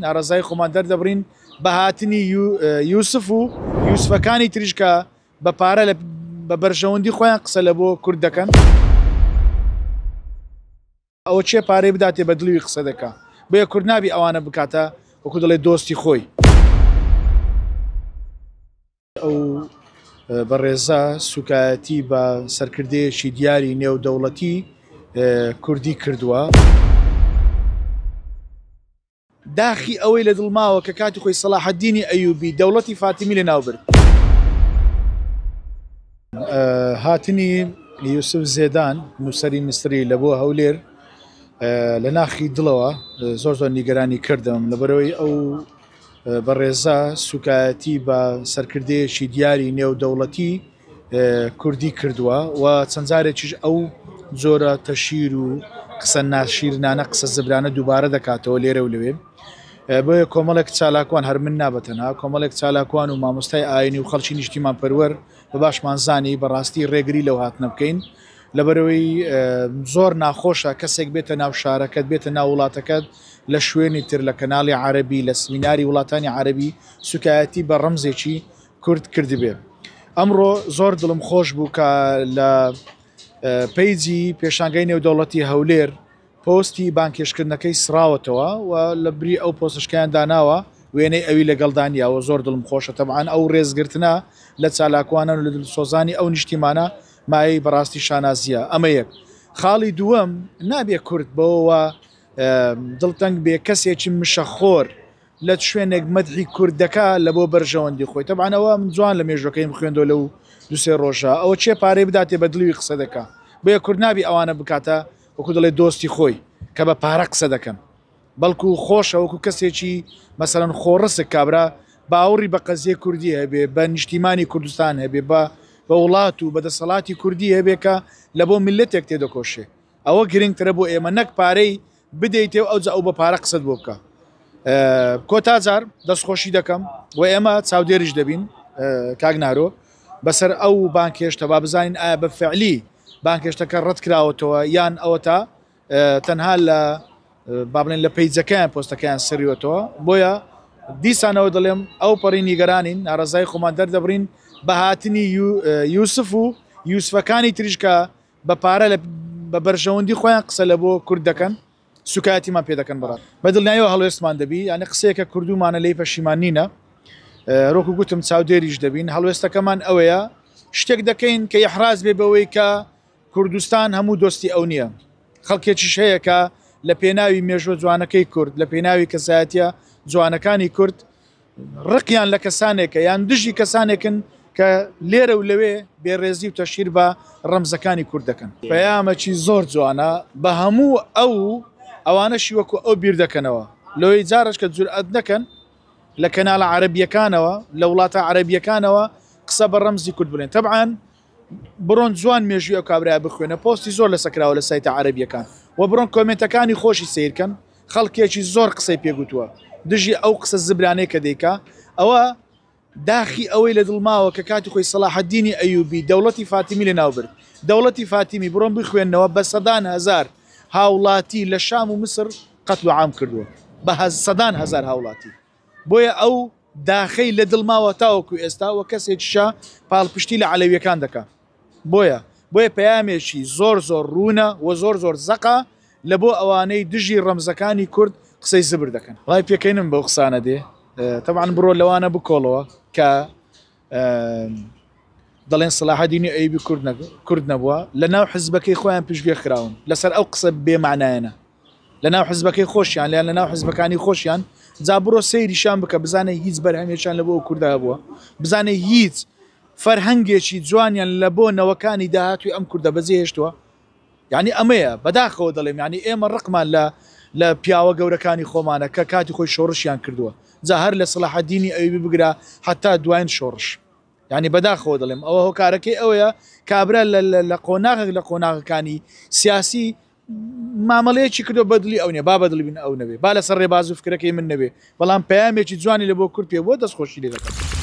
ناڕەزایی خۆمان دەردەبڕین بە هاتنی یوسف و یوسفەکانی تریش کە بە پارە لە بە بەرژەوەندی خۆیان قسە لە بۆ کورد دەکەن. ئەوە کێ پارەی بداتێ بە دڵی وی قسە دەکا. بۆیە کورد نابی ئەوانە بکاتە وەکو دەڵێ دۆستی خۆی. ئەو بەڕێزە سوکایەتی بە سەرکردەیەکی دیاری نێودەوڵەتی کوردی کردووە. داخی ئەوەی لە دڵ ماوە کە کاتی خۆی سەڵاحەدینی ئەیوبی دەوڵەتی فاتیمی لەناو برد. هاتنی یوسف زێدان نووسەری میسری لە بۆ هەولێر لە ناخی دڵەوە زۆر زۆر نیگەرانی کردم لەبەرەوەی ئەو بەڕێزە سوکایەتی بە سەرکردەیەکی دیاری نێودەوڵەتی کوردی کردووە و چەند جارێکیش ئەو جۆرە تەشیر و قسە ناشیرنانە قسە زبرانە دووبارە دەکاتەوە لێرە و لەوێ بۆیە کۆمەڵێک چالاکوان هەر من نابەتەنها کۆمەڵێک چالاکوان و مامۆستای ئاینی و خەڵکی نیشتیمان پەروەر بە باشمان زانی بەڕاستی ڕێگری لەو هاتنە بکەین لەبەرەوەی زۆر ناخۆشە کەسێک بێتە ناو شارەکەت بێتە ناو وڵاتەکەت لە شوێنی تر لە کەناڵی عەربی لە سمیناری وڵاتانی عەربی سوکایەتی بە ڕەمزێکی کورد کردبێ. ئەمڕۆ زۆر دڵم خۆش بوو کە لە پەیجی پێشانگای نێودەوڵەتی هەولێر پۆستی بانکێشکردنەکەی سڕاوەتەوە و لە بری ئەو پۆستەشکەیان داناوە وێنەی ئەوی لەگەڵدا نییە و زۆر دڵم خۆشە تەبعەن ئەو ڕێزگرتنە لە چالاکوانان و لە دڵسۆزانی ئەو نیشتیمانە مایەی بەڕاستی شانازییە ئەمە یەک خاڵی دووەم نابێ کورد بەوەوە دڵتەنگ بێ کەسێکی مشەخۆر لە شوێنێک مەدحی کورد دەکا لە بۆ بەرژەوەندی خۆی تەبعەن ئەوە من جوان لە مێژوەکەیم خوێندۆ لەو دوسێ ڕۆژە ئەوە کێ پارەی بداتێ بە دڵی وی قسە دەکا بۆیە کورد نابی ئەوانە بکاتە وەکو دەڵێ دۆستی خۆی کە بە پارە قسە دەکەن بەڵکو خۆشە وەکو کەسێکی مەسەلەن خۆڕسک کابرا باوەڕی بە قەزیە کوردی هەبێ بە نیشتیمانی کوردستان هەبێ بە بە وڵات و بە دەسەڵاتی کوردی هەبێ کە لە بۆ میللەتێک تێدەکۆشێ ئەوە گرنگترە بۆ ئێمە نەک پارەی بدەیتێ و ئەوجا ئەو بە پارە قسەت بۆ بکە کۆتا جار دەستخۆشی دەکەم و ئێمە چاودێریش دەبین کاک نارۆ بەسەر ئەو بانکێشتە با بزانین ئایا بە فعلی بانکێشتەکە ڕەت کراوەتەوە یان ئەوەتا تەنها لە با بڵێن لە پەیجەکەیان پۆستەکەیان سریوەتەوە بۆیە دیسانەوە دەڵێم ئەو پەڕی نیگەرانین ناڕزای خۆمان دەردەبڕین بە هاتنی یوسف و یوسفەکانی تریشکە بە پارە لە بە بەرژەوەندی خۆیان قسە لە بۆ کورد دەکەن سوکایەتیمان پێ دەکەن بەڕاست بە دڵنیایەوە هەڵوێستمان دەبی یعنی قسەیەکە کوردومانە لێی پەشیمان نینە ڕۆکو گوتم چاودێریش دەبین هەڵوێستەکەمان ئەوەیە شتێک دەکەین کە یحراز بێ بەوەی کە کوردستان هەموو دۆستی ئەو نییە خەڵکێکیش هەیە کە لە پێناوی مێژوە جوانەکەی کورد لە پێناوی کەسایەتە جوانەکانی کورد ڕقیان لە کەسانێکە یان دژی کەسانێکن کە لێرە و لەوێ بێڕێزی و تەشهیر بە ڕەمزەکانی کورد دەکەن. پەیامەکی زۆر جوانە بە هەموو ئەو ئەوانەشی وەکو ئەو بیر دەکەنەوە لۆی جارەش کە جورئەت نەکەن لە کەناڵە عەرەبیەکانەوە لە وڵاتە عەرەبیەکانەوە قسە بە ڕەمزی کورد بڵێن تەبعەن بڕۆن جوان مێژوی ئەو کابرایە بخوێنە پۆستی زۆر لەسە کراوە لە سایتە عەرەبیەکان و بڕۆن کۆمێنتەکانی خۆشی سەیرکەن خەڵکێکی زۆر قسەی پێ گوتووە دژی ئەو قسە زبرانەی کە دەیکا ئەوە داخی ئەوەی لە دڵ ماوە کە کاتی خۆی سەڵاحەدینی ئەیوبی دەوڵەتی فاتیمی لەناو برد دەوڵەتی فاتیمی بڕۆن بخوێنەوە بە سەدان هەزار هاوڵاتی لە شام و میسر قەتل و عام کردووە بە سەدان هەزار هاوڵاتی بۆیە ئەو داخەی لە دڵ ماوە تاوەکو ئێستا و کەسێکیشە پاڵپشتی لە عەلەویەکان دەکا بۆیە بۆیە پەیامێکی زۆر زۆر ڕوونە و زۆر زۆر زەقە لە بۆ ئەوانەی دژی ڕەمزەکانی کورد قسەی زبر دەکەن. وای پێکەینم بەو قسانە دێ تەبعەن بڕۆ لەوانە بکۆڵەوە کە دەڵێن سەلاحەدینی ئەیوبی کورد نەبووە لە ناو حزبەکەی خۆیان پشتگوێ خراون لەسەر ئەو قسە بێمانایەنە لە ناو حزبەکەی خۆشیان لیان لە ناو حزبەکانی خۆشیان جا بڕۆ سەیریشان بکە بزانە هیچ بەرهەمێکیان لە بۆ کووردا هەبووە بزانە هیچ فەرهەنگێکی جوانیان لە بۆ نەوەکانی داهاتوی ئەم کوردە بەجێ هێشتووە یعنی ئەمەیە بەداخەوە دەڵێم یعنی ئێمە ڕقمان لە لە پیاوە گەورەکانی خۆمانە کە کاتی خۆی شۆڕشیان کردووە جا هەر لە سەلاحەدینی ئەیوبی بگرە حتا دواین شۆڕش یعنی بەداخەوە دەڵێم ئەوە هۆکارەکەی ئەوەیە کابرا لە قۆناغێک لە قۆناغەکانی سیاسی مامەڵەیەکی کردو بەدلی ئەو نیە با بەدڵی بن ئەو نەبێ با لەسەر ڕێباز و فکرەکەی من نەبێ بەڵام پەیامێکی جوانی لە بۆ کورد پێ بووە دەستخۆشی لێ دەکەم.